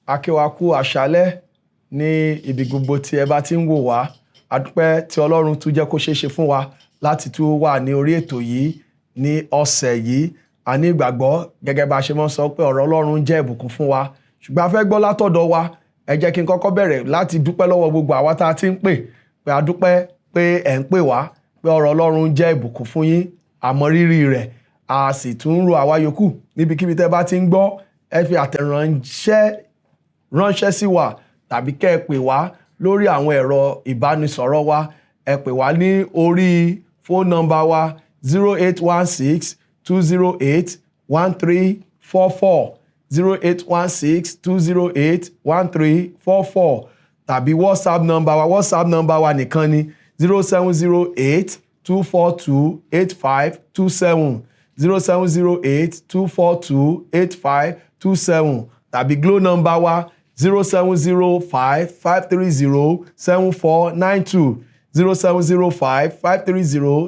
A kí wa kú àṣálẹ́ ní ibi gbogbo tí ẹ bá ti ń wò wá. A dúpẹ́ tí Ọlọ́run tún jẹ́ kó ṣeé ṣe fún wa láti tún wà ní orí ètò yìí ní ọ̀sẹ̀ yìí. A ní ìgbàgbọ́ gẹ́gẹ́ bá a ṣe máa ń sọ pé ọ̀rọ̀ Ọlọ́run jẹ́ ìbùkún fún wa. Ṣùgbọ́n a fẹ́ gbọ́ látọ̀dọ̀ wa. Ẹ jẹ́ kí n kọ́kọ́ bẹ̀rẹ̀ láti dúpẹ́ lọ́wọ́ gbogbo àwa tá a ti ń pè pé a dúpẹ́ pé ẹ̀ ń pè wá, pé ọ̀rọ̀ Ọlọ́run jẹ́ ìbùkún fún yín, àmọ́ rírì rẹ̀. A sì tún ń ro àwa yòókù níbikíbi tẹ́ bá ti ń gbọ́, ẹ fi àtẹ̀ránṣẹ́ ránṣẹ́ sí wa tàbí kẹ́ ẹ pè wá lórí àwọn ẹ̀rọ ìbánisọ̀rọ̀ wa. Ẹ pè wá ní orí phone number wa, 08162081344, 08162081344, tàbí WhatsApp number wa. WhatsApp number wa nìkan ni 07082428527, 07082428527, tàbí Glo number wa, 07055307492,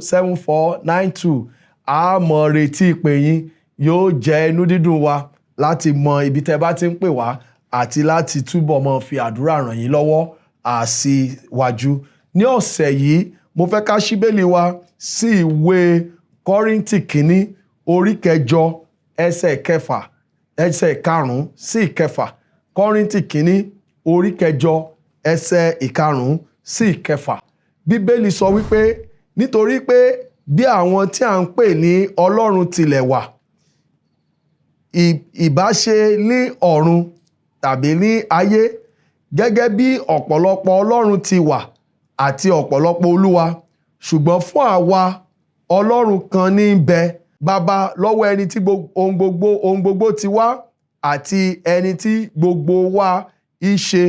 07055307492. A mọ̀ retí ìpè yín. Yóò jẹ́ inú dídùn wa láti mọ ibi tẹ́ bá ti ń pè wá àti láti túbọ̀ mọ́ fi àdúrà ràn yín lọ́wọ́ àsíwájú. Ní ọ̀sẹ̀ yìí, mo fẹ́ ká ṣí Bíbélì wa sí ìwé Kọ́ríńtì kìíní, orí 8, ẹsẹ̀ 6, ẹsẹ̀ 5 sí 6. Kọ́ríńtì kìíní, orí 8, ẹsẹ̀ 5 sí 6. Bíbélì sọ wípé, "Nítorí pé bí àwọn tí à ń pè ní ọlọ́run tilẹ̀ wà, ìbá ṣe ní ọ̀run tàbí ní ayé, gẹ́gẹ́ bí ọ̀pọ̀lọpọ̀ ọlọ́run ti wà àti ọ̀pọ̀lọpọ̀ olúwa, ṣùgbọ́n fún àwa, Ọlọ́run kan ní í bẹ, Baba, lọ́wọ́ ẹni tí ohun gbogbo ti wá, àti ẹni tí gbogbo wa í ṣe,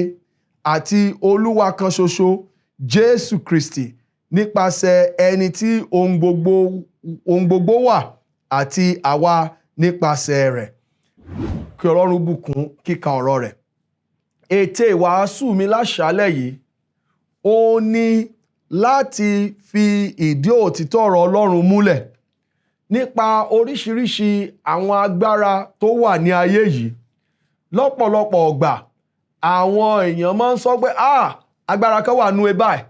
àti Olúwa kan ṣoṣo, Jésù Kristi, nípasẹ̀ ẹni tí ohun gbogbo wà, àti àwa nípasẹ̀ rẹ̀." Kí Ọlọ́run bùkún kíka ọ̀rọ̀ rẹ̀. Ète ìwàásù mi láṣálẹ̀ yìí, ó ní láti fi ìdí òtítọ́ ọ̀rọ̀ Ọlọ́run múlẹ̀ nípa oríṣiríṣi àwọn agbára tó wà ní ayé yìí. Lọ́pọ̀lọpọ̀ ọgbà, àwọn èèyàn máa ń sọ pé, "Ah, agbára kan wà nú e báyìí,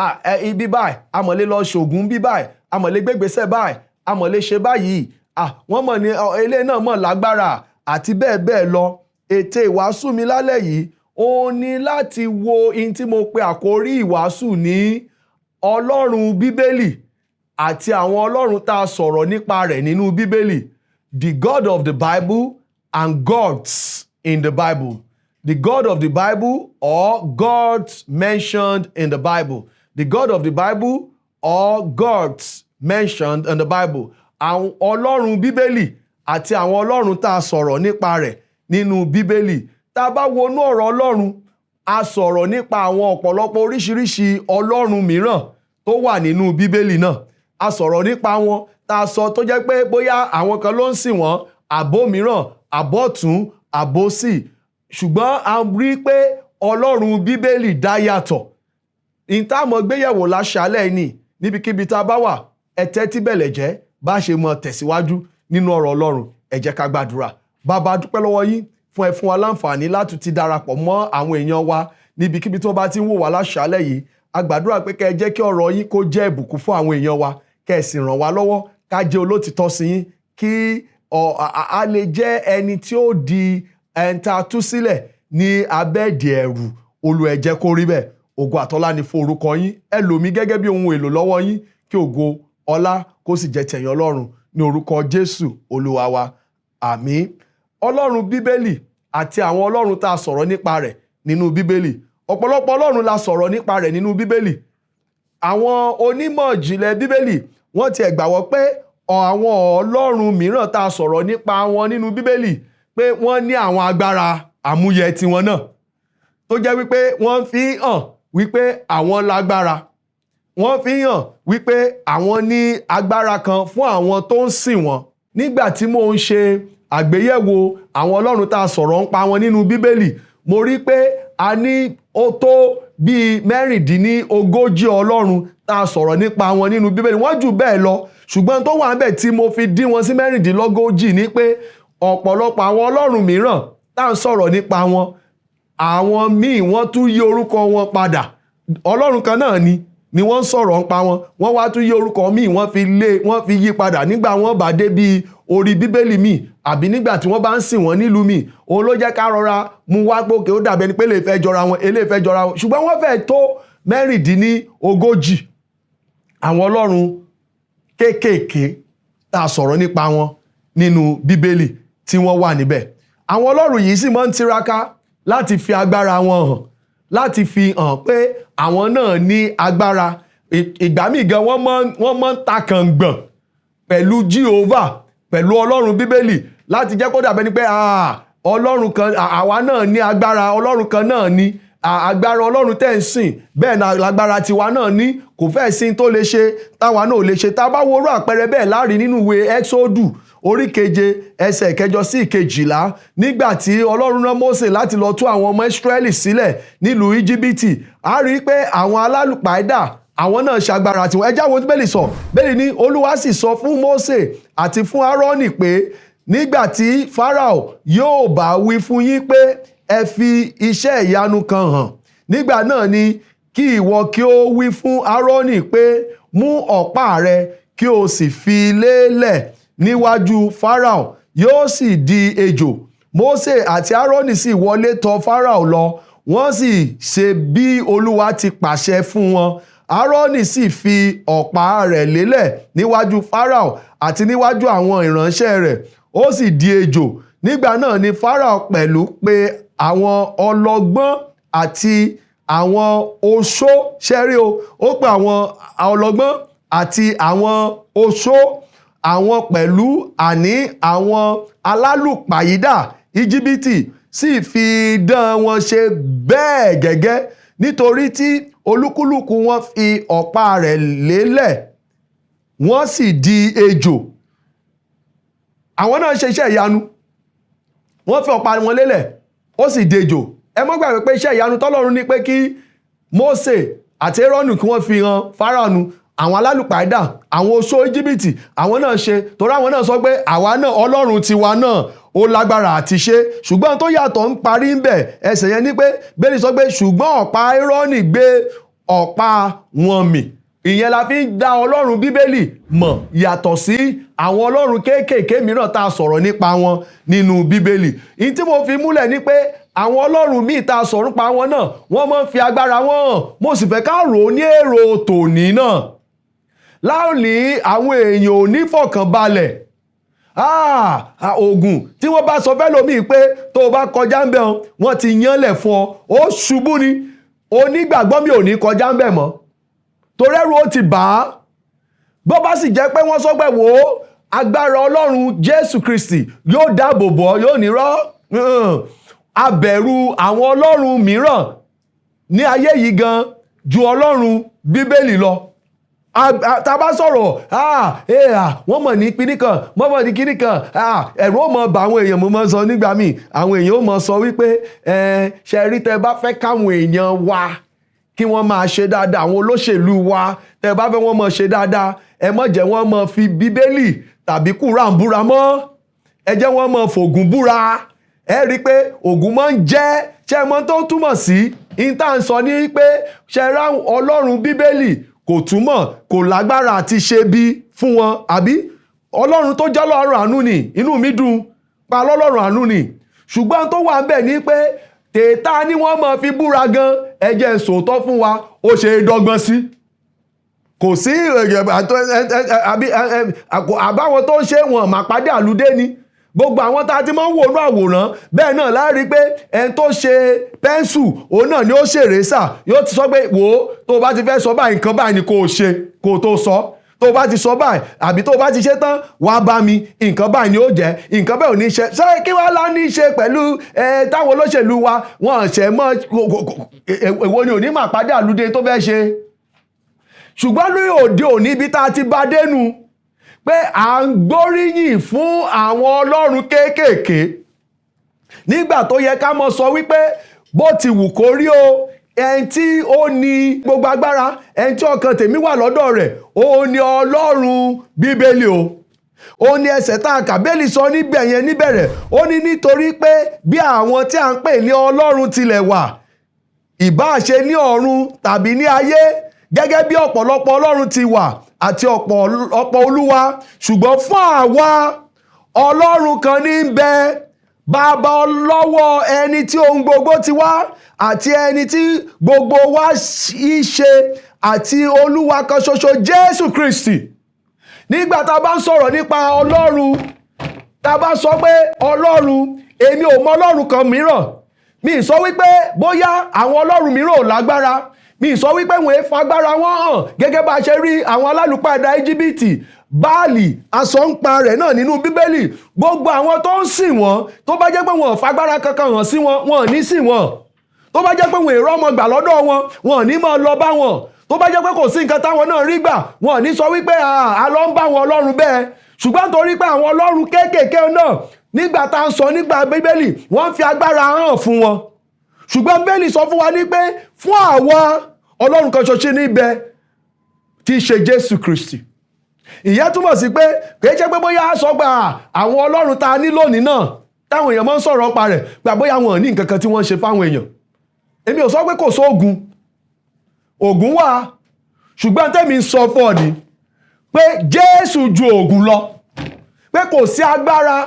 ah, ibi báyìí, a mọ̀ lè lọ ṣògùn bí báyìí, a mọ̀ lè gbégbèsè báyìí, a mọ̀ lè ṣe báyìí, ah, wọ́n mọ̀ ní eléyìí náà mọ̀ lágbára," àti bẹ́ẹ̀ bẹ́ẹ̀ lọ. Ète ìwàásù mi lálẹ́ yìí, ó ní láti wo ohun tí mo pe àkórí ìwàásù ní Ọlọ́run Bíbélì àti àwọn ọlọ́run tá a sọ̀rọ̀ nípa rẹ̀ nínú Bíbélì. The God of the Bible and gods in the Bible. The God of the Bible or gods mentioned in the Bible. The God of the Bible or gods mentioned in the Bible. Àwọn ọlọ́run Bíbélì àti àwọn ọlọ́run tá a sọ̀rọ̀ nípa rẹ̀ nínú Bíbélì. Tá a bá wọnú ọ̀rọ̀ Ọlọ́run, a sọ̀rọ̀ nípa àwọn ọ̀pọ̀lọpọ̀ oríṣiríṣi ọlọ́run mìíràn tó wà nínú Bíbélì náà. A sọ̀rọ̀ nípa wọn tá a sọ tó jẹ́ pé bóyá àwọn kan ló ń sìn wọ́n, àbó mìíràn, àbọ̀tún, àbósì, ṣùgbọ́n a rí pé Ọlọ́run Bíbélì dá yàtọ̀. Ìtààmọ̀ gbéyẹ̀wò láṣálẹ̀ ní níbikíbi tá a bá wà, ẹ tẹ́tí bẹ̀lẹ̀ jẹ́ bá ṣe mọ tẹ̀síwájú nínú ọ̀rọ̀ Ọlọ́run. Ẹ jẹ́ ká gbàdúrà. Bàbá, dúpẹ́ lọ́wọ́ yín fún ẹ fún wa láǹfààní láti ti darapọ̀ mọ́ àwọn èèyàn wa níbikíbi tí wọ́n bá ti ń wò wá láṣálẹ̀ yìí. A gbàdúrà pé kẹ́ ẹ jẹ́ kí ọ̀rọ̀ yín kó jẹ́ ìbùkún fún àwọn èèyàn wa, kẹ́ ẹ sì ràn wá lọ́wọ́ ká jẹ́ olótìtọ́ sí yín, kí a lè jẹ́ ẹni tí ó di ẹni tá a tú sílẹ̀ ní abẹ́ ìdè ẹ̀rù. Olúwa, ẹ jẹ́ kó rí bẹ́ẹ̀. Ògo àtọlá ni fún orúkọ yín. Ẹ lò mí gẹ́gẹ́ bí ohun èlò lọ́wọ́ yín, kí ògo, ọlá kó sì jẹ́ tẹ̀yìn Ọlọ́run, ní orúkọ Jésù Olúwa wa. Àmín. Ọlọ́run Bíbélì àti àwọn ọlọ́run tá a sọ̀rọ̀ nípa rẹ̀ nínú Bíbélì. Ọ̀pọ̀lọpọ̀ ọlọ́run la sọ̀rọ̀ nípa rẹ̀ nínú Bíbélì. Àwọn onímọ̀ ìjìnlẹ̀ Bíbélì, wọ́n ti ẹ̀ gbàgbọ́ pé àwọn ọlọ́run mìíràn tá a sọ̀rọ̀ nípa wọn nínú Bíbélì, pé wọ́n ní àwọn agbára àmúyẹ tiwọn náà, tó jẹ́ wípé wọ́n fi hàn wípé àwọn lágbára, wọ́n fi hàn wípé àwọn ní agbára kan fún àwọn tó ń sìn wọ́n. Nígbà tí mò ń ṣe àgbéyẹ̀wò àwọn ọlọ́run tá a sọ̀rọ̀ ń pa wọn nínú Bíbélì, mo rí pé a ní ó tó bíi 36 ọlọ́run tá a sọ̀rọ̀ nípa wọn nínú Bíbélì. Wọ́n jù bẹ́ẹ̀ lọ, ṣùgbọ́n tó wà níbẹ̀ tí mo fi dín wọn sí 36 ni pé ọ̀pọ̀lọpọ̀ àwọn ọlọ́run mìíràn tá à ń sọ̀rọ̀ nípa wọn Àwọn míì, wọ́n tún yí orúkọ wọn padà. Ọlọ́run kan náà ni wọ́n ń sọ̀rọ̀ ń pa wọn. Wọ́n wá tún yí orúkọ míì, wọ́n fi lé, wọ́n fi yí padà nígbà wọ́n bá dé bí orí Bíbélì míì àbí nígbà tí wọ́n bá ń sìn wọ́n nílùú míì. Òun ló jẹ́ ká rọra mú wá pókè, ó dàbí ẹni pé lè fẹ́ jọra wọn, eléyìí fẹ́ jọra wọn, ṣùgbọ́n wọ́n fẹ́ tó 36 àwọn ọlọ́run kéékèèké tá a sọ̀rọ̀ nípa wọn nínú Bíbélì tí wọ́n wà níbẹ̀. Àwọn ọlọ́run yìí sì máa ń tiraka láti fi agbára wọn hàn, láti fi hàn pé àwọn náà ní agbára. Ìgbà míì gan, wọ́n máa ń takàngbọ̀n pẹ̀lú Jehovah, pẹ̀lú Ọlọ́run Bíbélì, láti jẹ́ kó dàbẹ́ ni pé ọlọ́run kan, àwa náà ní agbára. Ọlọ́run kan náà ní agbára. Ọlọ́run tẹ́ ń sìn, bẹ́ẹ̀ náà lágbára tiwa náà ní. Kò fẹ́ sí tó lè ṣe táwa náà ò lè ṣe. Tá a bá wo orú àpẹẹrẹ bẹ́ẹ̀ láàrin nínú ìwé Ẹ́xódù orí 7, ẹsẹ̀ 8 sí 12, nígbà tí Ọlọ́run rán Mósè láti lọ tú àwọn ọmọ Ísírẹ́lì sílẹ̀ nílùú Íjíbítì, a rí i pé àwọn alálùpàídà, àwọn náà ṣagbára tiwọn. Ẹ jẹ́ àwọn Bíbélì sọ. Bẹ́ẹ̀ ni Olúwa sì sọ fún Mósè àti fún Áárónì pé, "Nígbà tí Fáráò yóò bá wí fún yín pé, 'Ẹ fi iṣẹ́ ìyanu kan hàn,' nígbà náà ni kí ìwọ kí ó wí fún Áárónì pé, 'Mú ọ̀pá rẹ kí o sì fi lélẹ̀ níwájú Fáráò, yóò sì di ejò." Mósè àti Áárónì sì wọlé tọ̀ Fáráò lọ, wọ́n sì ṣe bí Olúwa ti pàṣẹ fún wọn. Áárónì sì fi ọ̀pá rẹ̀ lélẹ̀ níwájú Fáráò àti níwájú àwọn ìránṣẹ́ rẹ̀, ó sì di ejò. Nígbà náà ni Fáráò pẹ̀lú pé àwọn ọlọ́gbọ́n àti àwọn oṣó. Ṣẹ́rí o, ó pe àwọn ọlọ́gbọ́n àti àwọn oṣó, àwọn pẹ̀lú, àní àwọn alálùpàyídà Íjíbítì, sì fi idán wọn ṣe bẹ́ẹ̀ gẹ́gẹ́, nítorí tí olúkúlùkù wọn fi ọ̀pá rẹ̀ lélẹ̀, wọ́n sì di ejò. Àwọn náà ṣe iṣẹ́ ìyanu, wọ́n fi ọ̀pá wọn lélẹ̀, ó sì di ejò. Ẹ mọ́ gbàgbé pé iṣẹ́ ìyanu tọ́lọ́run ní pé kí Mósè àti Érónì kí wọ́n fi hàn Fáráò, àwọn alálùpàídà, àwọn oṣó Íjíbítì, àwọn náà ṣe, torí àwọn náà sọ pé àwa náà, ọlọ́run tiwa náà ó lágbára àti ṣe. Ṣùgbọ́n tó yàtọ̀ ń parí ń bẹ̀ ẹsẹ̀ yẹn ni pé Bíbélì sọ pé ṣùgbọ́n ọ̀pá Érónì gbé ọ̀pá wọn mì. Ìyẹn la fi ń dá Ọlọ́run Bíbélì mọ̀ yàtọ̀ sí àwọn ọlọ́run kéékèèké mìíràn tá a sọ̀rọ̀ nípa wọn nínú Bíbélì. Ìyí tí mo fi múlẹ̀ ni pé àwọn ọlọ́run míì tá a sọ̀rọ̀ nípa wọn náà, wọ́n máa ń fi agbára wọn hàn. Mo sì fẹ́ ká rò ó ní èrò tòní náà. Láòní, àwọn èèyàn ò ní fọkànbalẹ̀. Oògùn tí wọ́n bá sọ fẹ́lòmíì pé tó o bá kọjá ń bẹ̀ wọ́n ti yánlẹ̀ fún ọ, ó ṣubú ni. Onígbàgbọ́ mi ò ní kọjá ń bẹ̀ mọ́, torí ẹ̀rù ó ti bà á. Bó bá sì jẹ́ pé wọ́n sọ pé, wò ó, agbára Ọlọ́run Jésù Kristi yóò dáàbò bò ọ́, yóò ní rọ́ abẹ̀rù àwọn ọlọ́run mìíràn ní ayé yìí gan ju Ọlọ́run Bíbélì lọ. Tá a bá sọ̀rọ̀, wọ́n mọ̀ ní kíní kan, wọ́n mọ̀ ní kíní kan, ẹ̀rù ó mọ̀ bá àwọn èèyàn. Mo máa ń sọ nígbà míì, àwọn èèyàn ó mọ̀ sọ wípé ṣe rí, tẹ bá fẹ́ káwọn èèyàn wa kí wọ́n máa ṣe dáadáa, àwọn olóṣèlú wa, tẹ bá fẹ́ wọ́n máa ṣe dáadáa, ẹ má jẹ́ wọ́n máa fi Bíbélì tàbí Kùránì búra mọ́, ẹ jẹ́ wọ́n máa fògùn búra. Ẹ rí i pé Ògún máa ń jẹ́. Ṣé ẹ mọ̀ tó túmọ̀ sí? Ìta ń sọ ní pé ṣe ra Ọlọ́run Bíbélì kò túmọ̀ kò lágbára àti ṣe bí fún wọn, àbí Ọlọ́run tó jẹ́ Ọlọ́run àánú ni. Inú mi dùn pa lọ́lọ́run àánú ni, ṣùgbọ́n tó wà ń bẹ̀ ni pé tètà ni wọ́n máa fi búra gan. Ẹ jẹ́ n sòótọ́ fún wa, ó ṣe é dọ́gbọ́n sí. Kò sí àbáwọn tó ń ṣe wọn mà pàdé àlùdé ni. Gbogbo àwọn tá a ti máa ń wò ní àwòrán bẹ́ẹ̀ náà láàrí pé ẹni tó ṣe pencil, òun náà ni ó ṣèrè sà, yóò ti sọ pé, wò ó, tó o bá ti fẹ́ sọ báyìí, nǹkan báyìí ni kò ṣe kó o tó sọ. Tó o bá ti sọ báyìí àbí tó o bá ti ṣe tán, wàá bá mi, nǹkan báyìí ni ó jẹ́, nǹkan báyìí ò ní ṣe. Ṣé kí wàá lá ní í ṣe pẹ̀lú ẹ táwọn olóṣèlú wa wọn ṣẹ̀ mọ́? Èwo ni ò ní mà pàdé àlùdé tó fẹ́ ṣe? Ṣùgbọ́n ní òde òní, ibi tá a ti bá dénú pé à ń gbóríyìn fún àwọn ọlọ́run kéékèèké, nígbà tó yẹ ká mọ̀ sọ wípé bó ti wù kó rí o, ẹni tí ó ní gbogbo agbára, ẹni tí ọkàn tèmi wà lọ́dọ̀ rẹ̀, ó ní Ọlọ́run Bíbélì o. Ó ní ẹsẹ̀ tá a kà, Bíbélì sọ níbẹ̀ yẹn níbẹ̀rẹ̀. Ó ní nítorí pé bí àwọn tí a ń pè ní ọlọ́run tilẹ̀ wà, ìbáà ṣe ní ọ̀run tàbí ní ayé, gẹ́gẹ́ bí ọ̀pọ̀lọpọ̀ ọlọ́run ti wà àti ọ̀pọ̀ olúwa, ṣùgbọ́n fún àwa ọlọ́run kan ní ń bẹ, bàbá, lọ́wọ́ ẹni tí ohun gbogbo ti wá àti ẹni tí gbogbo wa í ṣe, àti olúwa kan ṣoṣo, Jésù Kristi. Nígbà tá a bá ń sọ̀rọ̀ nípa ọlọ́run, tá a bá sọ pé ọlọ́run, èmi ò mọ ọlọ́run kan mìíràn. Mi sọ wípé bóyá àwọn ọlọ́run mìíràn ò lágbára. Mi sọ wípé wọ́n ń fagbára wọn hàn, gẹ́gẹ́ bá a ṣe rí àwọn alálùpàdà Íjíbítì, Báàlì, asọ̀ǹpa rẹ̀ náà nínú Bíbélì. Gbogbo àwọn tó ń sìn wọ́n, tó bá jẹ́ pé wọn ò fagbára kankan hàn sí wọn, wọn ò ní sìn wọ́n. Tó bá jẹ́ pé wọn èrò ọmọ gbà lọ́dọ̀ wọn, wọn ò ní máa lọ bá wọn. Tó bá jẹ́ pé kò sí nǹkan táwọn náà rí gbà, wọn ò ní sọ wípé a lọ ń bá wọn ọlọ́run bẹ́ẹ̀. Ṣùgbọ́n torí pé àwọn ọlọ́run kéékèèké náà, nígbà tá à ń sọ nígbà Bíbélì, wọ́n ń fi agbára hàn fún wọn. Ṣùgbọ́n Bíbélì sọ fún wa ní pé fún àwa, ọlọ́run kan ṣoṣo níbẹ̀ tí í ṣe Jésù Kristi. Ìyẹn túmọ̀ sí pé kìí ṣe pé bóyá sọ pé àwọn ọlọ́run tá a ní lónìí náà, táwọn èèyàn máa ń sọ̀rọ̀ pa rẹ̀ pé bóyá wọn ò ní nǹkan kan tí wọ́n ń ṣe fáwọn èèyàn. Èmi ò sọ pé kò sóògùn, ògùn wà, ṣùgbọ́n tẹ́mi ń sọ fún ọ ni pé Jésù ju ògùn lọ, pé kò sí agbára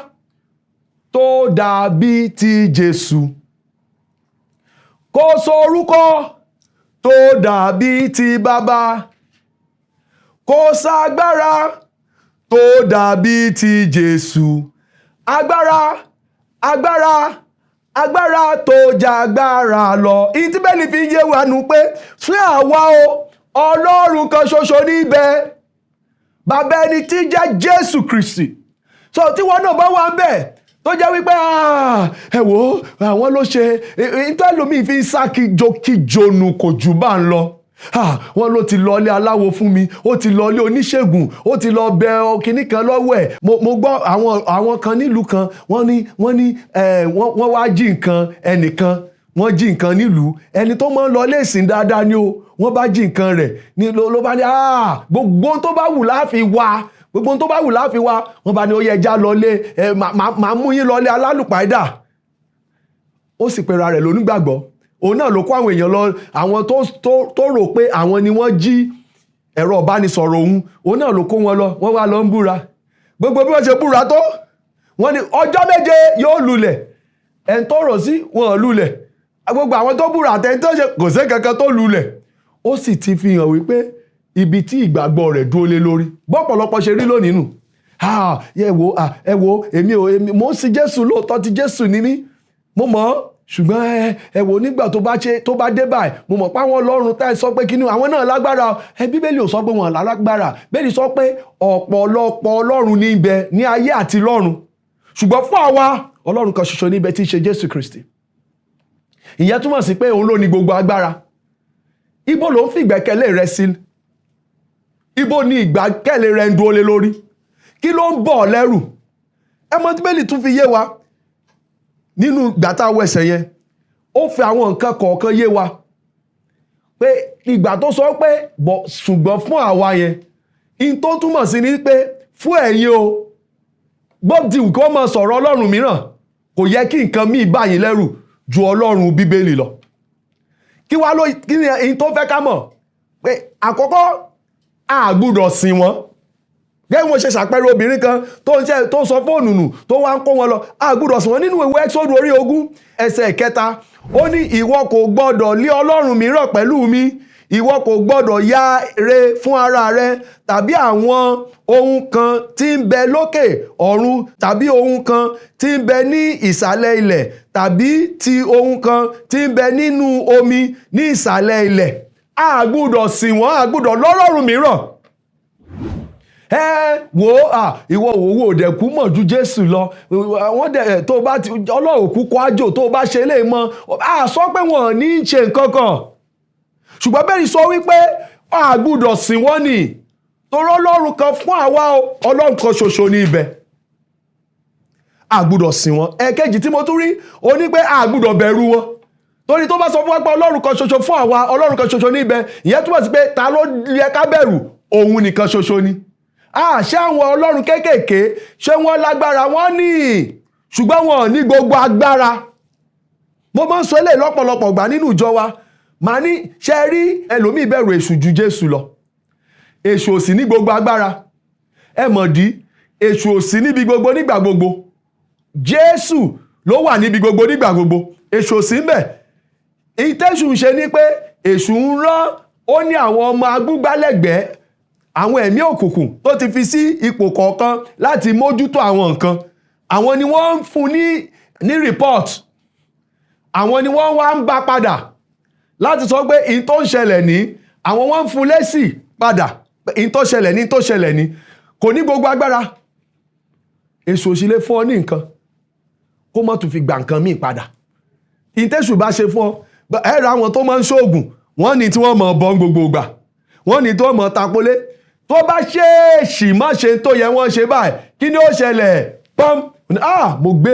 tó dàbí ti Jésù, kò sórúkọ tó dàbí ti bàbá, kò ságbára tó dàbí ti Jésù. Agbára, agbára, agbára tó jagbára lọ. Ìyí tí Bíbélì fi yé wa nù pé fún àwa o, ọlọ́run kan ṣoṣo níbẹ̀, bàbá ẹni tí jẹ́ Jésù Kristi. So tí wọn náà bá wà ń bẹ̀, tó jẹ́ wípé ẹ wò ó, àwọn ló ṣe ìtẹ́lómi fi ń sá kíjokíjo nù, kò jù bá ń lọ. Wọ́n ló ti lọlé aláwo fún mi, ó ti lọlé oníṣègùn, ó ti lọ bẹ kinní kan lọ́wọ́ ẹ̀. Mo gbọ́ àwọn kan nílùú kan, wọ́n ní wọ́n wá jí nǹkan ẹnìkan, wọ́n jí nǹkan nílùú. Ẹni tó máa ń lọ ilé ìsìn dáadáa ni o. Wọ́n bá jí nǹkan rẹ̀ ní ló bá ní gbogbo ohun tó bá wù láàfin wá, gbogbo ohun tó bá wù láàfin wá. Wọ́n bá ní ó yẹ ẹja lọlé ẹ, màá mú yín lọlé alálùpàídà. Ó sì pera rẹ̀ lónígbàgbọ́. Òun náà ló kó àwọn èèyàn lọ, àwọn tó rò pé àwọn ni wọ́n jí ẹ̀rọ ìbánisọ̀rọ̀ òun. Òun náà ló kó wọn lọ. Wọ́n wá lọ ń búra. Gbogbo bí wọ́n ṣe búra tó, wọ́n ní ọjọ́ 7 yóò lulẹ̀. Ẹn tó rọ̀ sí wọn ò lulẹ̀. Gbogbo àwọn tó búra àtẹni tó ṣe, kò sí kankan tó lulẹ̀. Ó sì ti fi hàn wípé ibi tí ìgbàgbọ́ rẹ̀ dúró lé lórí. Bọ́pọ̀lọpọ̀ ṣe rí lónìí nù. Ẹ wo, ẹ wo, èmi ò èmi mò ń sin Jésù lóòótọ́, tí Jésù ní mí, mo mọ̀ ọ́, ṣùgbọ́n ẹ wò, nígbà tó bá ṣe, tó bá dé báyìí, mo mọ̀ pé àwọn ọlọ́run tá ẹ sọ pé kí ni, àwọn náà lágbára. Ẹ Bíbélì ò sọ pé wọn lágbára. Bíbélì sọ pé ọ̀pọ̀lọpọ̀ ọlọ́run ní ibẹ̀ ní ayé àti lọ́run, ṣùgbọ́n fún àwa, ọlọ́run kan ṣoṣo níbẹ̀ tí í ṣe Jésù Kristi. Ìyẹn túmọ̀ sí pé òun ló ní gbogbo agbára. Ibo ló ń fi ìgbẹ́kẹ̀lé rẹ sí? Ibo ni ìgbẹ́kẹ̀lé rẹ ń dúró lé lórí? Kí ló ń bọ̀ ọ́ lẹ́rù? Ẹ mọ̀ tí Bíbélì tún fi yé wa nínú ìgbà tá a wọ ẹsẹ̀ yẹn, ó fi àwọn nǹkan kọ̀ọ̀kan yé wa pé ìgbà tó sọ pé bọ̀ ṣùgbọ́n fún àwa yẹn, in tó túmọ̀ sí ni pé fún ẹ̀yin o, gbọ́dì kí wọ́n máa sọ̀rọ̀ ọlọ́run mìíràn, kò yẹ kí nǹkan míì bá yín lẹ́rù ju ọlọ́run Bíbélì lọ. Kí wá ló, kí ni in tó fẹ́ ká mọ̀? Pé àkọ́kọ́, a gbúdọ̀ sìn wọ́n. Gẹ́gẹ́ bí mo ṣe ṣàpẹẹrẹ obìnrin kan tó ń ṣe, tó ń sọ fóònù nù, tó wá ń kó wọn lọ, a gbúdọ̀ sìn wọ́n. Nínú ìwé Ẹ́xódù orí 20 ẹsẹ̀ 3, ó ní, "Ìwọ kò gbọ́dọ̀ lé ọlọ́run mìíràn pẹ̀lú mi. Ìwọ kò gbọ́dọ̀ ya ère fún ara rẹ, tàbí àwọn ohun kan tí ń bẹ lókè ọ̀run, tàbí ohun kan tí ń bẹ ní ìsàlẹ̀ ilẹ̀, tàbí ti ohun kan tí ń bẹ nínú omi ní ìsàlẹ̀ ilẹ̀." A gbúdọ̀ sìn wọ́n, a gbúdọ̀ lọ́lọ́run mìíràn. Ẹ wò ó, ìwọ òwò òdẹ̀kú mọ̀ ju Jésù lọ. Wọ́n dẹ̀ tó bá ti ọlọ́run kú kó àjò tó bá ṣe lè mọ. A sọ pé wọn ò ní í ṣe nǹkan kan, ṣùgbọ́n bẹ́ẹ̀ ni sọ wípé a gbúdọ̀ sìn wọ́n ni, torí ọlọ́run kan fún àwa o, ọlọ́run kan ṣoṣo ní ibẹ̀. A gbúdọ̀ sìn wọ́n. Ẹ̀kejì tí mo tún rí o ní pé a gbúdọ̀ bẹ̀rù wọn, torí tó bá sọ fún wa pé ọlọ́run kan ṣoṣo fún àwa, ọlọ́run kan ṣoṣo ní ibẹ̀, ìyẹn túmọ̀ sí pé ta ló yẹ ká bẹ̀rù? Òun nìkan ṣoṣo ni. Ṣé àwọn ọlọ́run kéékèèké, ṣé wọ́n lágbára? Wọ́n ní, ṣùgbọ́n wọn ò ní gbogbo agbára. Mo máa ń sọ eléyìí lọ́pọ̀lọpọ̀ gbà nínú ìjọ wa. Màá ní, ṣe rí ẹlòmíì bẹ̀rù èṣù ju Jésù lọ. Èṣù ò sì ní gbogbo agbára. Ẹ mọ̀ dí, èṣù ò sí níbi gbogbo nígbà gbogbo. Jésù ló wà níbi gbogbo nígbà gbogbo. Èṣù ò sí ńbẹ̀. Ìtẹ́sù ń ṣe ni pé èṣù ń rán, ó ní àwọn ọmọ agbúgbálẹ́gbẹ̀ẹ́, àwọn ẹ̀mí òkùnkùn tó ti fi sí ipò kọ̀ọ̀kan láti mójútó àwọn nǹkan. Àwọn ni wọ́n ń fún ní report. Àwọn ni wọ́n wá ń bá padà láti sọ pé ìyí tó ń ṣẹlẹ̀ ní. Àwọn wọ́n ń fún lésì padà, ìyí tó ṣẹlẹ̀ ní, tó ṣẹlẹ̀ ní. Kò ní gbogbo agbára. Èṣù ò sì lè fún ọ ní nǹkan kó má tún fi gbà nǹkan míì padà. Ìtẹ́sù bá ṣe fún ọ, ẹ ra àwọn tó máa ń ṣoògùn, wọ́n ní tí wọ́n mọ̀ bọ́ gbogbo ìgbà, wọ́n ní tí wọ́n mọ̀ tapolé. Tó bá ṣèèṣì má ṣe tó yẹ wọ́n ṣe báyìí, kí ni ó ṣẹlẹ̀? Pọ́n, ah, mo gbé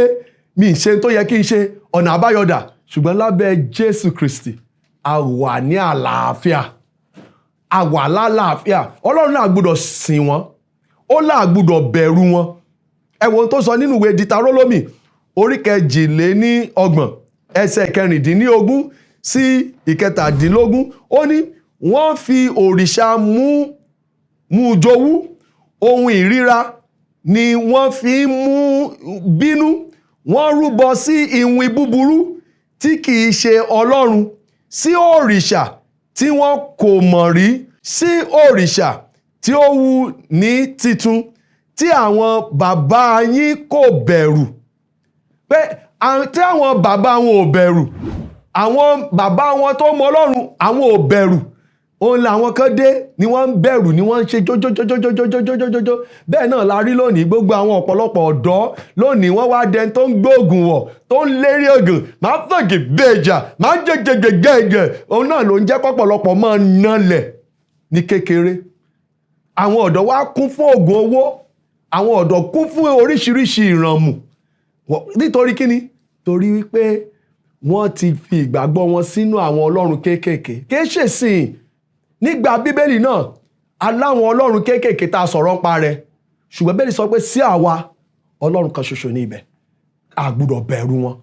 mi ṣe tó yẹ kí n ṣe, ọ̀nà àbáyọ̀dà. Ṣùgbọ́n lábẹ́ Jésù Kristi, a wà ní àlàáfíà, a wà lálàáfíà. Ọlọ́run náà gbọ́dọ̀ sìn wọ́n, ó là gbọ́dọ̀ bẹ̀rù wọn. Ẹ wo ohun tó sọ nínú ìwé Ditarólómì, orí 32, ẹsẹ̀ 16 sí 17. Ó ní wọ́n fi òrìṣà mú jowú, ohun ìríra ni wọ́n fi ń mú bínú. Wọ́n rúbọ sí iwin búburú tí kìí ṣe Ọlọ́run, sí òrìṣà tí wọ́n kò mọ̀ rí, sí òrìṣà tí ó wù ní titun tí àwọn bàbá yín kò bẹ̀rù. Pé tí àwọn bàbá wọn ò bẹ̀rù, àwọn bàbá wọn tó mọ Ọlọ́run, àwọn ò bẹ̀rù. Òun làwọn kan dé ni wọ́n ń bẹ̀rù, ni wọ́n ń ṣe jójójójójójójójójó. Bẹ́ẹ̀ náà la rí lónìí. Gbogbo àwọn ọ̀pọ̀lọpọ̀ ọ̀dọ́ lónìí, wọ́n wá dẹni tó ń gbóògùn wọ̀, tó ń lérí ògùn, máa ń fògì gbèjà, máa ń jẹjẹjẹjẹjẹ. Òun náà ló ń jẹ́ pọ̀pọ̀lọpọ̀ máa nalẹ̀ ní kékeré. Àwọn ọ̀dọ́ wá kún fún ògùn owó, àwọn ọ̀dọ́ kún fún oríṣiríṣi ìrànmù. Nítorí kíni? Torí wípé wọ́n ti fi ìgbàgbọ́ wọn sínú àwọn ọlọ́run kéékèèké. Kìí ṣèsìn nígbà Bíbélì náà aláwọn ọlọ́run kéékèèké tá a sọ̀rọ̀ ń pa rẹ̀, ṣùgbọ́n Bíbélì sọ pé sí àwa, Ọlọ́run kan ṣoṣo ní ibẹ̀. A gbọ́dọ̀ bẹ̀rù wọn,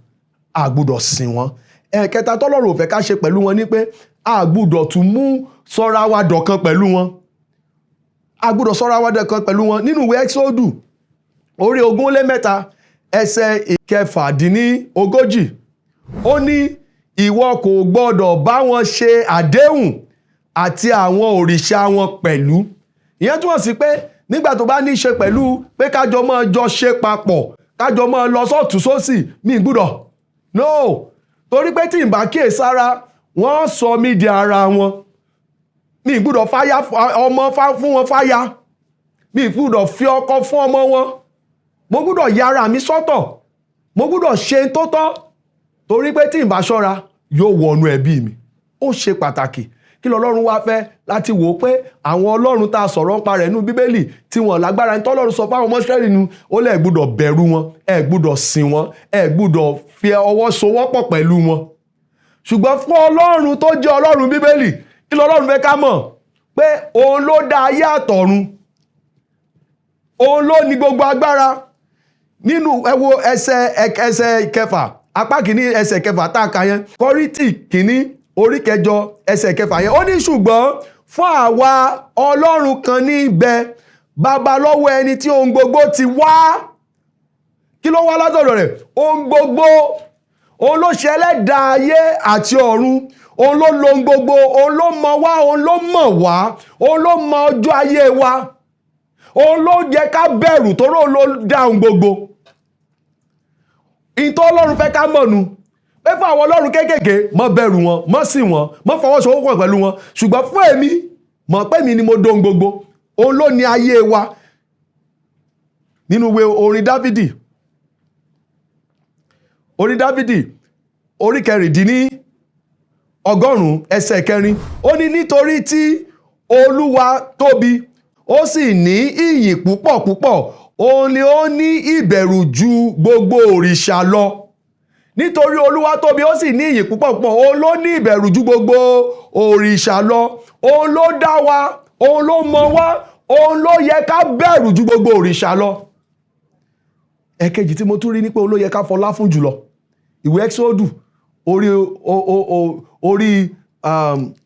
a gbọ́dọ̀ sìn wọn. Ẹ̀kẹta tọ́lọ́run ò fẹ́ ká ṣe pẹ̀lú wọn ni pé a gbọ́dọ̀ tún mú sọ́ra wa dọ̀kan pẹ̀lú wọn. A gbọ́dọ̀ sọ́ra wa dọ̀kan pẹ̀lú wọn. Nínú ìwé Ẹ́xódù, orí 23, ẹsẹ̀ 36, ó ní ìwọ kò gbọ́dọ̀ bá wọn ṣe àdéhùn àti àwọn òrìṣà wọn pẹ̀lú. Ìyẹn túmọ̀ sí pé nígbà tó bá ní í ṣe pẹ̀lú pé kájọ máa jọ ṣe papọ̀, kájọ máa lọ sọ́tún sósì, mi gbúdọ̀ no, torí pé tí n bá kíyèsára, wọ́n sọ mí di ara wọn. Mi gbúdọ̀ fáyà ọmọ fún wọn fáyà, mi gbúdọ̀ fi ọkọ fún ọmọ wọn. Mo gbúdọ̀ yára mi sọ́tọ̀, mo gbúdọ̀ ṣe tó tọ́, torí pé tí n bá ṣọ́ra, yóò wọnú ẹbí mi. Ó ṣe pàtàkì. Kí lọ́lọ́run wá fẹ́ láti wò ó pé àwọn ọlọ́run tá a sọ̀rọ̀ ń pa rẹ̀ nínú Bíbélì tí wọ́n lágbára ní tọ́lọ́run sọ fáwọn ọmọ Ísírẹ́lì nu, ó lẹ̀ gbúdọ̀ bẹ̀rù wọn, ẹ gbúdọ̀ sìn wọn, ẹ gbúdọ̀ fi ọwọ́ sowọ́pọ̀ pẹ̀lú wọn. Ṣùgbọ́n fún Ọlọ́run tó jẹ́ Ọlọ́run Bíbélì, kí lọ́lọ́run fẹ́ ká mọ̀? Pé òun ló dá ayé àtọ̀run, òun ló ní gbogbo agbára. Nínú, ẹ wo ẹsẹ̀ 6, apá kìíní ẹsẹ̀ 6 tá a kà yẹn, Kọ́ríńtì kìíní, orí 8, ẹsẹ̀ 6 yẹn. Ó ní ṣùgbọ́n fún àwa, Ọlọ́run kan ní ibẹ̀, Bàbá, lọ́wọ́ ẹni tí ohun gbogbo ti wá. Kí ló wá látọ̀dọ̀ rẹ̀? Ohun gbogbo. Òun ló ṣe ẹlẹ́dàá ayé àti ọ̀run. Òun ló lo ohun gbogbo. Òun ló mọ̀ wá, òun ló mọ̀ wá, òun ló mọ ọjọ́ ayé wa. Òun ló yẹ ká bẹ̀rù, torí òun ló dá ohun gbogbo. Ìtọ́ Ọlọ́run fẹ́ ká mọ̀ nu pé fún àwọn ọlọ́run kéékèèké, má bẹ̀rù wọn, má sìn wọn, má fọwọ́sowọ́pọ̀ pẹ̀lú wọn. Ṣùgbọ́n fún èmi, mọ̀ pé mi ni mo dóhun gbogbo. Òun ló ní ayé wa. Nínú ìwé orin Dávìdì, orin Dávìdì, orí 96, ẹsẹ̀ 4, ó ní nítorí tí Olúwa tóbi, ó sì ní ìyìn púpọ̀ púpọ̀, òun ni ó ní ìbẹ̀rù ju gbogbo òrìṣà lọ. Nítorí Olúwa tóbi, ó sì ní ìyìn púpọ̀ púpọ̀, òun ló ní ìbẹ̀rù ju gbogbo òrìṣà lọ. Òun ló dá wa, òun ló mọ wá. Òun ló yẹ ká bẹ̀rù ju gbogbo òrìṣà lọ. Ẹ̀kejì tí mo tún rí ni pé òun ló yẹ ká fọlá fún jùlọ. Ìwé Ẹ́xódù orí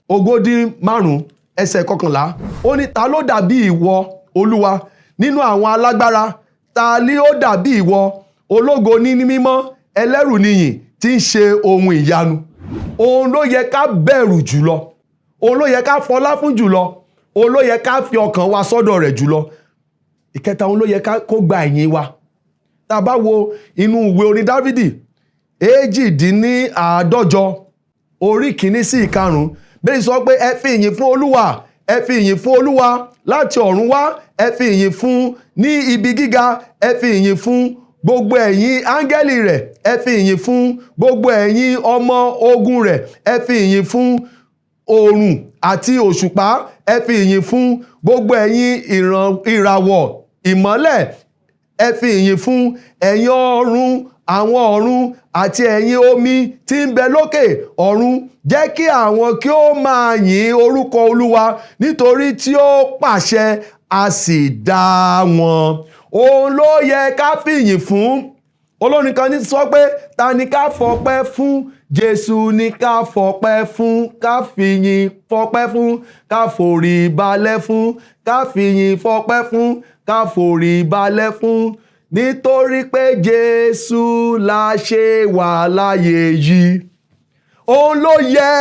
35 ẹsẹ̀ 11, ó ní, "Ta ló dàbí ìwọ, Olúwa, nínú àwọn alágbára? Ta ni ó dàbí ìwọ, ológo ní mímọ́, ẹlẹ́rù níyìn, tí ń ṣe ohun ìyanu?" Òun ló yẹ ká bẹ̀rù jùlọ, òun ló yẹ ká fọlá fún jùlọ, òun ló yẹ ká fi ọkàn wa sọ́dọ̀ rẹ̀ jùlọ. Ìkẹta, òun ló yẹ ká kó gba ìyìn wa. Tá a bá wo inú ìwé orin Dávìdì 148, orí 1 sí 5, bẹ́ẹ̀ sọ pé, "Ẹ fi ìyìn fún Olúwa, ẹ fi ìyìn fún Olúwa láti ọ̀run wá, ẹ fi ìyìn fún ní ibi gíga. Ẹ fi ìyìn fún, gbogbo ẹ̀yin áńgẹ́lì rẹ̀, ẹ fi ìyìn fún, gbogbo ẹ̀yin ọmọ ogun rẹ̀. Ẹ fi ìyìn fún, oòrùn àti òṣùpá, ẹ fi ìyìn fún, gbogbo ẹ̀yin ìràwọ̀ ìmọ́lẹ̀. Ẹ fi ìyìn fún, ẹ̀yin ọ̀run àwọn ọ̀run àti ẹ̀yin omi tí ń bẹ lókè ọ̀run. Jẹ́ kí àwọn kí ó máa yìn orúkọ Olúwa, nítorí tí ó pàṣẹ, a sì dá wọn." Òun ló yẹ ká fìyìn fún. Olórin kan ní sọ pé, "Ta ni ká fọpẹ́ fún? Jésù ni ká fọpẹ́ fún, ká fìyìn fọpẹ́ fún, ká forí balẹ̀ fún, ká fìyìn fọpẹ́ fún, ká forí balẹ̀ fún, nítorí pé Jésù la ṣe wà láyé yìí." Òun ló yẹ.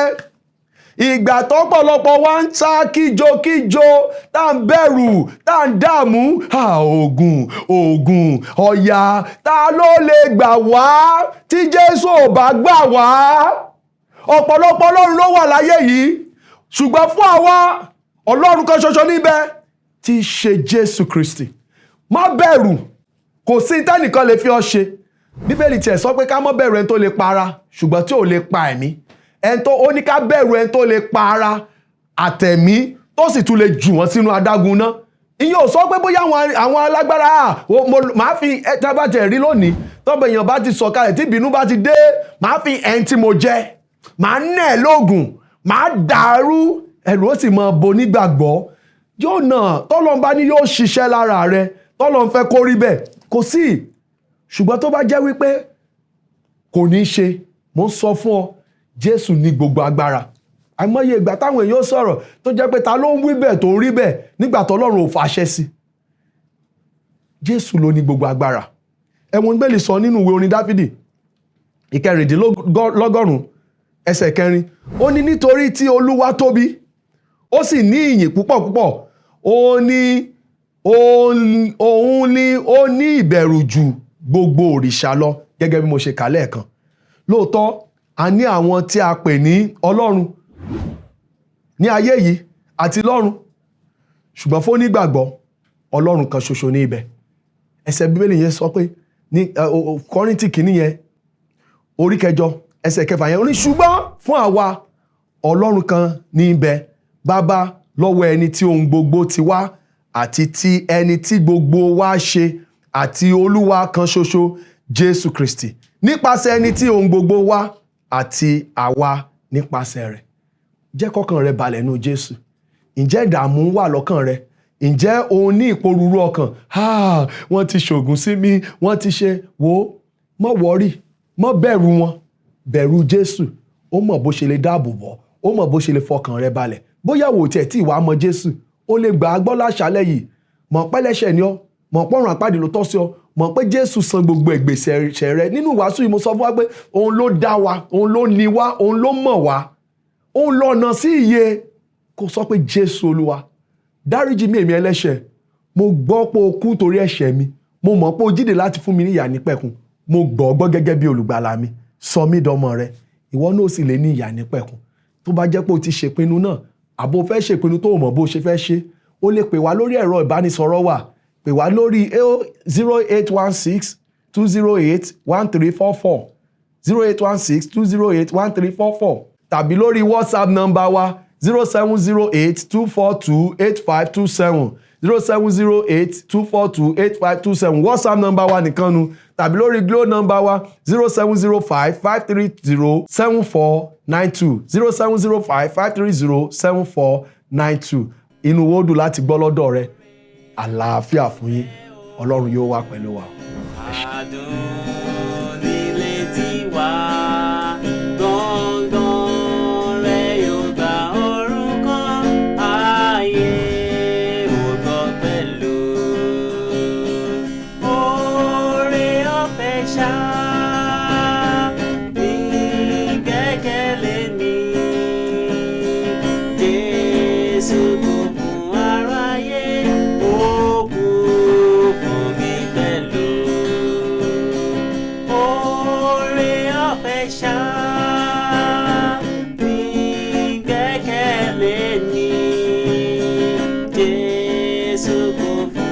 Ìgbà tọ́pọ̀lọpọ̀ wa ń sá kíjokíjo, tá ń bẹ̀rù, tá ń dààmú, oògùn, oògùn, ọ̀yà, ta ló lè gbà wá tí Jésù ò bá gbà wá? Ọ̀pọ̀lọpọ̀ ọlọ́run ló wà láyé yìí, ṣùgbọ́n fún àwa, Ọlọ́run kan ṣoṣo níbẹ̀ tí í ṣe Jésù Kristi. Má bẹ̀rù, kò sí tẹ́nìkan lè fi ọ́ ṣe. Bíbélì tiẹ̀ sọ pé ká má bẹ̀rù ẹni tó lè pa ara ṣùgbọ́n tí ò lè pa ẹ̀mí. Ẹni tó ó ní ká bẹ̀rù, ẹni tó lè pa ara àtẹ̀mí, tó sì tún lè jù wọ́n sínú adágún náà. Ìyẹn ò sọ pé bóyá àwọn alágbára màá fi tábàtẹ̀ rí lónìí, tọ́bọ̀ èèyàn bá ti sọ̀kalẹ̀, tí ìbínú bá ti dé, màá fi ẹni tí mo jẹ́, màá nẹ̀ lóògùn, màá dàrú, ẹ̀rù ó sì mọ bo nígbàgbọ́. Yóò nà tọ́lọ́n bá ní yóò ṣiṣẹ́ lára rẹ, tọ́lọ́n fẹ́ kó rí bẹ́ẹ̀, kò sí. Ṣùgbọ́n tó bá jẹ́ wípé kò ní í ṣe, mo ń sọ fún ọ, Jésù ní gbogbo agbára. Àìmọye ìgbà táwọn èèyàn sọ̀rọ̀ tó jẹ́ pé ta ló ń wí bẹ́ẹ̀ tó ń rí bẹ́ẹ̀ nígbà tọ́lọ́run ò fàṣẹ sí. Jésù ló ní gbogbo agbára. Ẹ̀wọ̀n gbẹ̀lì sọ nínú ìwé orin Dáfídì 196 ẹsẹ̀ 4, ó ní, "Nítorí tí Olúwa tóbi, ó sì ní ìyìn púpọ̀ púpọ̀, ó ní òun ní ó ní ìbẹ̀rù ju gbogbo òrìṣà lọ." Gẹ́gẹ́ bí mo ṣe kà lẹ́ẹ̀kan, lóòótọ́ a ní àwọn tí a pè ní ọlọ́run ní ayé yìí àti lọ́run, ṣùgbọ́n fún onígbàgbọ́, Ọlọ́run kan ṣoṣo ní ibẹ̀. Ẹsẹ̀ Bíbélì yẹn sọ pé ní Kọ́ríńtì 1 yẹn, orí 8 ẹsẹ̀ 6 yẹn, ó ní, "Ṣùgbọ́n fún àwa, Ọlọ́run kan ní ibẹ̀, Bàbá, lọ́wọ́ ẹni tí ohun gbogbo ti wá, àti ti ẹni tí gbogbo wa ṣe, àti Olúwa kan ṣoṣo, Jésù Kristi, nípasẹ̀ ẹni tí ohun gbogbo wá, àti àwa nípasẹ̀ rẹ̀." Jẹ́ kọ́kàn rẹ balẹ̀ nínú Jésù. Ǹjẹ́ ìdààmú wà lọ́kàn rẹ? Ǹjẹ́ o ní ìporuru ọkàn? Ah, wọ́n ti ṣògùn sí mi, wọ́n ti ṣe wo. Mọ́ worry, mọ́ bẹ̀rù wọn, bẹ̀rù Jésù. Ó mọ̀ bó ṣe lè dáàbò bò, ó mọ̀ bó ṣe lè fọkàn rẹ balẹ̀. Bóyá wò tiẹ̀ tí ìwà mọ Jésù, ó lè gbà á gbọ́ láṣálẹ̀ yìí. Mọ̀ pẹ́lẹ́ṣẹ̀ ni ọ́, mọ̀ pọ́run àpáàdì ló tọ́ sí ọ, mọ̀ pé Jésù san gbogbo ìgbésẹ̀ rẹ. Nínú ìwàásù yìí, mo sọ fún wa pé òun ló dá wa, òun ló ní wa, òun ló mọ̀ wá, òun lọ́nà sí ìyè. Kó sọ pé, "Jésù Olúwa, dáríjì mí, èmi ẹlẹ́ṣẹ̀. Mo gbọ́ pé o kú torí ẹ̀ṣẹ̀ mi, mo mọ̀ pé o jíde láti fún mi ní ìyè àìnípẹ̀kun. Mo gbọ́ ọ gbọ́ gẹ́gẹ́ bí olùgbàlà mi. Sọ mí dọmọ rẹ." Ìwọ náà sì lè ní ìyè àìnípẹ̀kun. Tó bá jẹ́ pé o ti ṣèpinnu náà, àbó fẹ́ ṣèpinnu tó o mọ̀ bó ṣe fẹ́ ṣe, o lè pè wá lórí ẹ̀rọ ìbánisọ̀rọ̀ wa. Pè wá lórí 08162081344, 08162081344, tàbí lórí WhatsApp nọ́mbà wa, 07082428527, 07082428527. WhatsApp nọ́mbà wa nìkan nu, tàbí lórí Glo nọ́mbà wa, 07055307492, 07055307492. Inú wo dùn láti gbọ́ lọ́dọ̀ rẹ. Àlàáfíà fún yín. Ọlọ́run yóò wà pẹ̀lú wa. Adùn nílé tiwa, gbọ̀ngàn rẹ̀ yóò gba orúkọ ayé ò gbọ́ pẹ̀lú. Oore ọ̀fẹ́ ṣá ní gbẹ́kẹ̀lé mi. Jésù kú fún aráyé, ó kú fún mi pẹ̀lú. Oore ọ̀fẹ́ ṣá ní gbẹ́kẹ̀lé ni. Jésù kú fún